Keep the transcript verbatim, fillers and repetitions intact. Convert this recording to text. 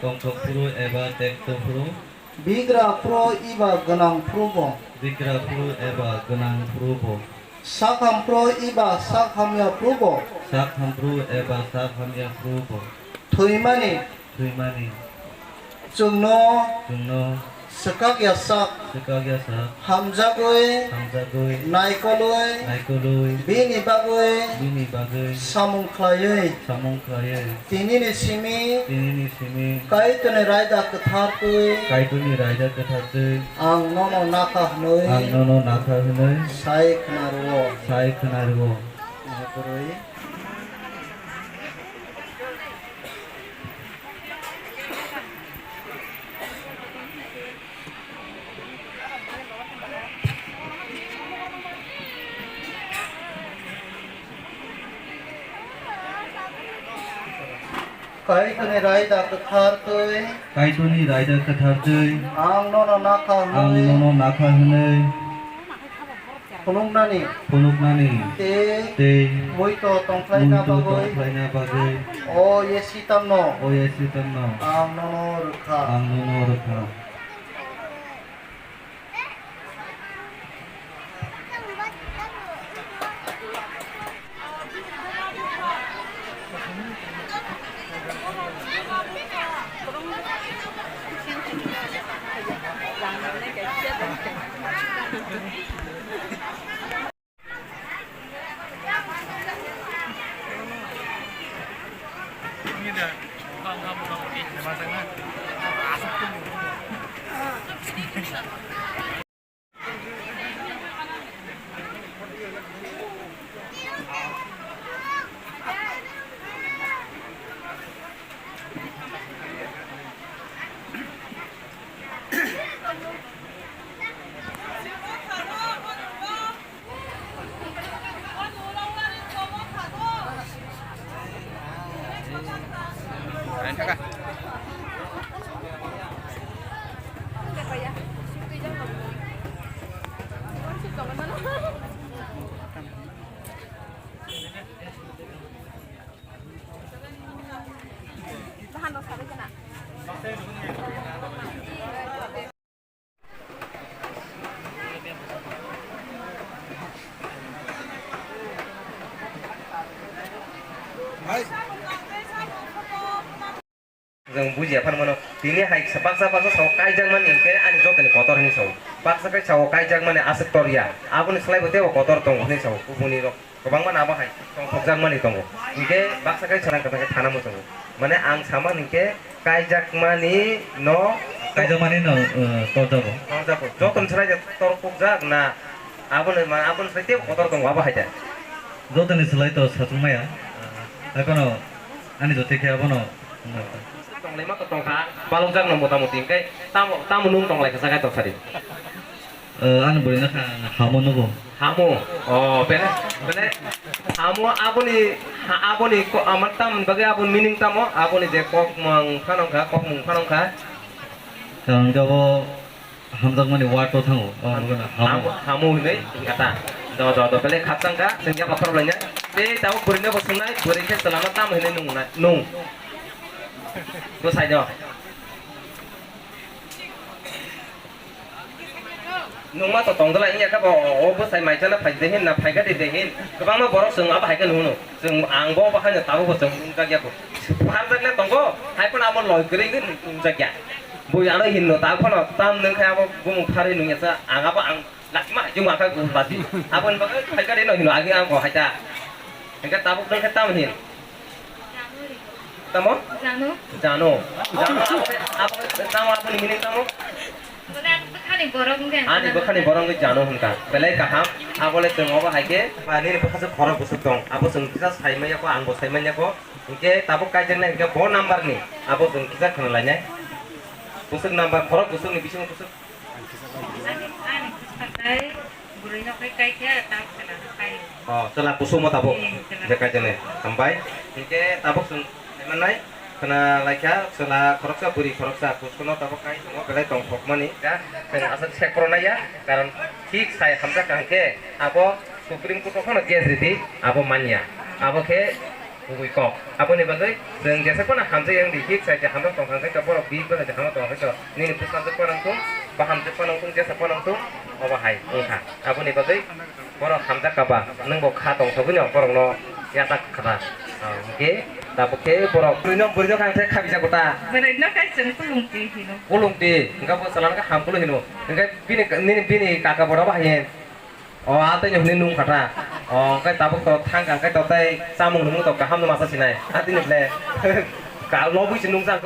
Tongthok phuru eba tekto phuru. Bigra phuru eba gwnang phuru bo. Bigra phuru eba gwnang phuru bo. Sak hamphru eba sak hamya phru bo. Sak hamphru eba sak hamya phru bo. Thwimani. Thwimani. Chwngno. Chwngno. Swkakya sak. Swkakya sak. Hamjagwi. Hamjagwi. Naikolwi. Naikolwi. Bini bagwi. Bini bagwi. Samung khlaiwi. Samung khlaiwi. Tinini simi. Tinini simi. Kaitorni raida kwthar twi. Kaitorni raida kwthar twi. Ang nono nakha hwnwi. Ang nono nakha hwnwi. Sai khna rwo. Sai khna rwo. Nahorwi. Kaitorni raida kwthar twi. Kaitorni raida kwthar twi. Ang nono nakha hwnwi. Ang nono nakha hwnwi. Phunuknani. Phunuknani. Tei. Tei. Muito tongkhlaina Muito bagwi. Tongkhlaina bagwi. O Yesitamno. O Yesitamno. Ang nono rwkha. Ang nono rwkha. Chwng bujiya phan mano. Tini hai baksa baksa sao kaijakmani hinkhe ani jotoni kotor hinwi sao. Baksa khe sao kaijakmani aswk torya. Aboni slai bo teibo kotor tongo hinwi sao kubuni rok. Kwbangma nabo hai tongthokjakmani tongo. Hinkhe baksa khe chwng kwthang khe thana muchungo. Mane ang sama hinkhe kaijakmani no Kaijakmani no, eh, torjago. Torjago. Jotoni slai je torkukjak na aboni ma-, aboni slai teibo kotor tongo abo hai da. Jotoni slai to sachung maya. Haikhe no ani jotoi khe abono. Tonglaima to tongkha, balokjak no mota moti hinkhe tamo, tamo nung tonglai kha sakai tong sadi. Eh, ani bwrwi no kha hamo nugo. Hamo? Oh, bele, bele hamo aboni, ha, aboni ko-, ama tam bagwi aboni meaning tamo? Aboni je kok mang phano kha, kok mung phano kha. Tang jabo Hamjakmani word o thango. Oh, nukho na, hamo. Hamo, hamo hinwi wngkha ta. Do, do, do, belai khakchang kha, chwng yapha khorok laina. Tei tabuk bwrwino bo swngnai, bwrwi khe chwla no tamo hinwi nung na, nung. Bwsai no. Nungma to tong dwlai, wngya khe bo, o bwsai mai chana phai de hin na, phai kha de de hin. Kwbangma borok chwng abo hai khe nung no. Chwng ang bo bahai no tabuk bo chwng nungjak ya kho. Pharjak le tongo, hai phano abo loi kwrwi wngwi nungjak ya. Bui ano hinno ta phano tam nung khe abo bumung pharwi nung ya cha, ang abo ang lakma jung ang kha gun bati. Abo ni bagwi phai kha de no hinno agi ang bo hai ta. Hingke tabuk nung khe tam hin. Tamo? Jano. Jano. Jano abo khe, abo khe tamo aboni meaning tamo? Bwkhani borok wngkha. Ani bwkhani borok wngkha jano hwnka. Belai kaham. Abole chwng obo hai khe. Ba nini bwkha se khorok bwswk tong. Abo chwng kisa sai manya kho, ang bo sai manya kho. Hingke tabuk kaijaknai hingke bo number ni. Abo chwng kisa khna lainai. Bwswk number khorok bwswk ni bisingo bwswk. Ani, ani bwswk tai bwrwi no khai kai khe ta chwla khai. Oh, chwla kusumo tabuk. Eh, chwla. Je kaijaknai. Hambai. Hingke tabuk chwng sai mannai. Khna laikha, chwla khoroksa, bwrwi khoroksa, kusuno tabuk kai tongo, belai tongthokmani. Ya, chwng aswk sek phuru naiya, karon thik sai hamjak kaham khe abo Supreme Court o phano case ridi, abo manya. Abo khe kubui kok. Aboni bagwi chwng jesa phano hamjak yang di, thik sai je hamjak tong thang khe borok bihik bwsai je hamjak tong thang khe nini bwskanjak phano wng thung, bahamjak phano wng thung, jesa phano wng thung, obo hai wngkha. Aboni bagwi borok hamjak kha ba, nwng bo kha tong thogwi no borok no yatak kha ba. Ah, hwnkhe tabuk khe borok bwrwi no, bwrwi no kha khe khabijak ta. Bwrwi no kha chwng kulung ti hino. Kulung ti, hwnkhe bo chwla no kha ham kulung hino. Hwnkhe bini, nini, bini kaka borok bo hai. O, a tei hwnwi nung kha ta. O, hwnkhe tabuk to thang kha, hwnkhe to tei chamung nung to kaham no masa sinai. A tini ble. Ka lobwi se nung jang.